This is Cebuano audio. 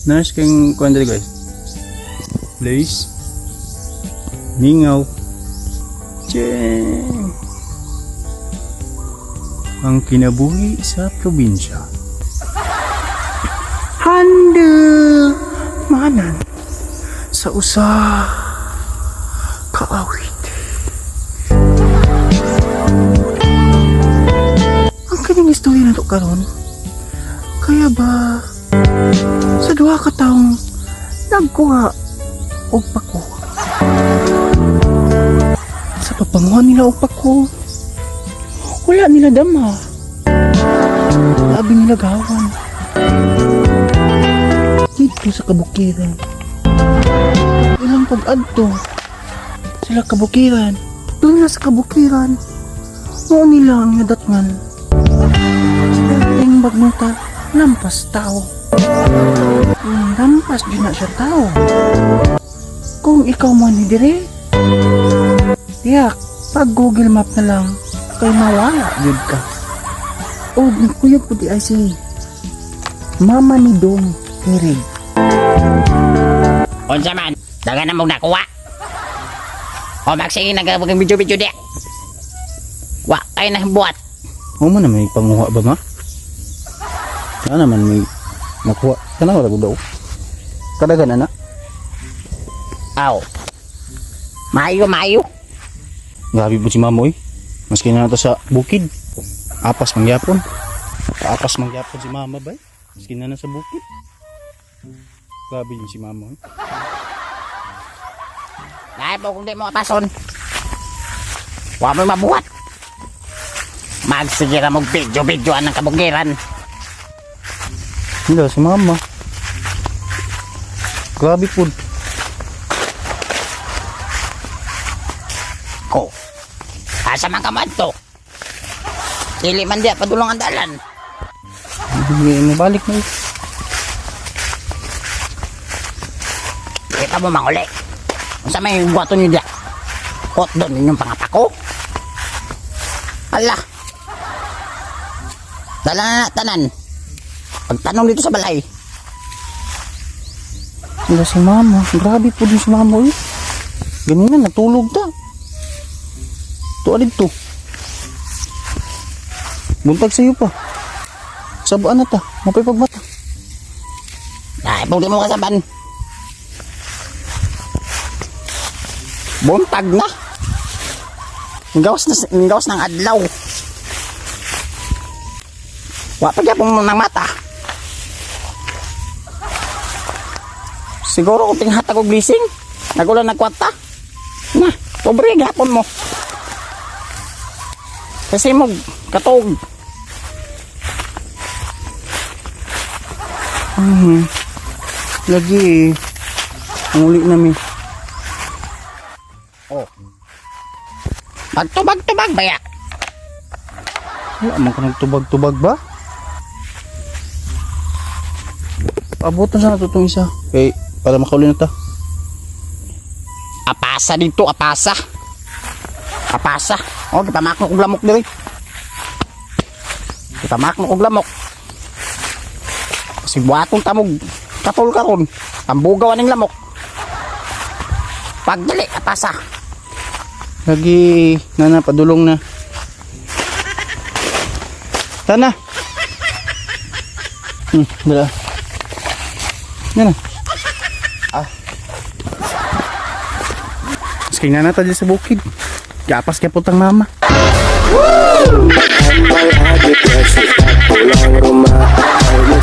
Nice kayong kuan diri, guys. Place. Mingaw. Cheng. Ang kinabuhi sa probinsya. Handa manan sa usa kaawit. Ang kining istorya nato karon, kaya ba sa duha ka taong nagkuha og pako. Sa papanguha nila og pako, wala nila dama. Labi nila gawan. Dito sa kabukiran. Ilang pag-adto sila kabukiran. Doon na sa kabukiran. Mao nila ang nadatngan. Ting bagnuta, lampas tao. Lampas jud na siya tao. Kung ikaw mo ni dire, tiyak, pag Google Map na lang, kay mawala jud ka. O, nagkuyog ko di ay si Mama ni Dong Kirig. Unsa man, daga na mong nakuha. O magsige na ka video-video di. Wa kay na buhat. Oo man na may panguha ba, ma? Ano naman may nakuha. Kana wala daw. Kadagan na. Aw. Maayo, maayo. Grabe po si mama oy. Maski na nato sa bukid. Apas mangyapon. Apas mangyapon si mama bay. Maski na na sa bukid. Grabe yun si mama oy. Dahil po kung di mo apason. Wa mo mabuhat. Magsige ra mong video-video ang kabukiran. Hindi si mama. Grabe po. Ko. Asa man ka man to? Dili man diya padulong ang dalan. Hindi mo balik na eh. Kita mo manguli. Unsa may buhaton niyo diya? Hot doon ninyong pangapako. Ala. Dala na tanan. Pagtanong dito sa balay. Hindi si mama. Grabe po din si mama oy. Ganyan na, natulog ta. Tuwa dito. Buntag sa'yo pa. Sabaan na ta. Mapay pagmata. Dahil kung di mo kasaban. Buntag na. Gawas na gawas ng adlaw. Wa pa gyapon mo ng mata. Siguro kung tinghatag og blessing, nagulan na kwarta. Na, pobre gyapon mo. Kasi mo katog. Lagi eh. Ang uli namin. Oh. Magtubag-tubag baya. Wala man ka nagtubag-tubag ba? Abutan sana to itong isa. Kay, para makauli na ta. Apasa dito, apasa. Apasa. Oh, gipamakno kog lamok diri. Gipamakno kog lamok. Kasi buhaton tamog katol karon. Tambugaw aning lamok. Pagdali, apasa. Lagi, nana, padulong na. Tana. Dala. Yan na. Ah. Mas kay nana ta dyan sa bukid. Gapas kaya putang mama. May